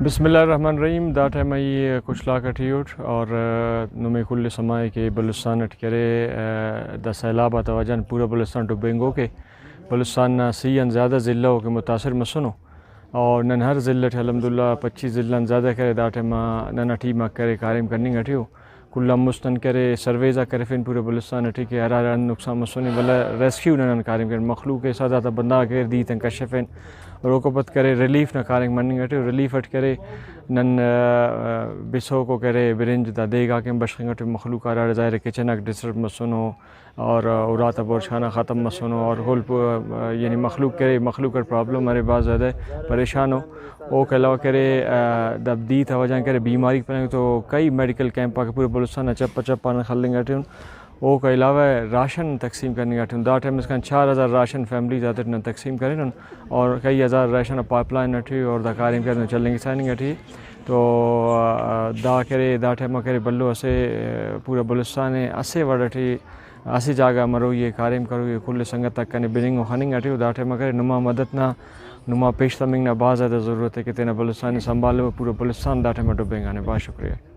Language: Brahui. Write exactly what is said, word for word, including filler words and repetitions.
بسم اللہ الرحمن الرحیم۔ دا ٹائم ای کچلاک ٹی اٹ اور، آ، نمے کل سما ءِ کہ بلوچستان اٹ کرے، آ، دا سیلاب آتا وجہ غان پورا بلوچستان ڈبینگوک ءِ۔ بلوچستان نا سی آن زیادہ ضلع ءُ کہ متاثر مسنو اور نن ہر ضلع ٹی الحمدللہ پچیس ضلع آن زیادہ کرے دا ٹائم آ ننا ٹیم آک کرے کاریم کننگ ٹی ءُ۔ کل آن مست نن کرے سرویز آک کرفین پورا بلوچستان ٹی کہ ہرا ہرا نقصان مسنے، ولدا ریسکیو نا نن کاریم کرین، مخلوق ءِ سادہ تا بندغ آک ارے دیر تن کشفین اور اوکا پد کرے ریلیف نا کاریم مننگ ٹی ءُ۔ ریلیف اٹ کرے نن، آ، بسوکو کرے برنج تا دیگ آک ہم بشخنگ ٹی ءُ۔ مخلوق ہراڑے ظاہر ءِ کچن آک ڈسٹرب مسنو اور اراتا بورچ خانہ ختم مسنو اور کل پو-، یعنی مخلوق کرے، مخلوق اٹ پرابلم ارے، بھاز زیادہ پریشان ءُ۔ اوکا علاوہ کرے، آ، دا دیر تا وجہ غان کرے بیماری پننگ تو کئی میڈیکل کیمپ آک پورے بلوچستان نا چپ چپ آن خلنگ ٹی ان۔ اوکا علاوہ راشن تقسیم کننگ ٹی ان۔ دا ٹائم اسکان چار ہزار راشن فیملیز آتیٹ نن تقسیم کرینن اور کئی ہزار راشن پائپ لائن ٹی اور دا کاریم کرینو چلینگسا ہننگ ٹی۔ تو، آ، دا کرے، دا ٹائم آ کرے بھلو اسہ، آ، پورا بلوچستان ءِ اسہ وڑ ٹی اسہ جاگہ مروئی ءِ کاریم کروئی ءِ، کل سنگت آک کنے بننگ ءُ خننگ ٹی ءُ۔ دا ٹائم آ کرے نما مدد نا، نما پیش تمنگ نا بھاز زیادہ ضرورت ءِ کہ تینا بلوچستان ءِ سنبھالو، پورا بلوچستان دا ٹائم آ ڈبینگانے۔ بھاز شکریہ۔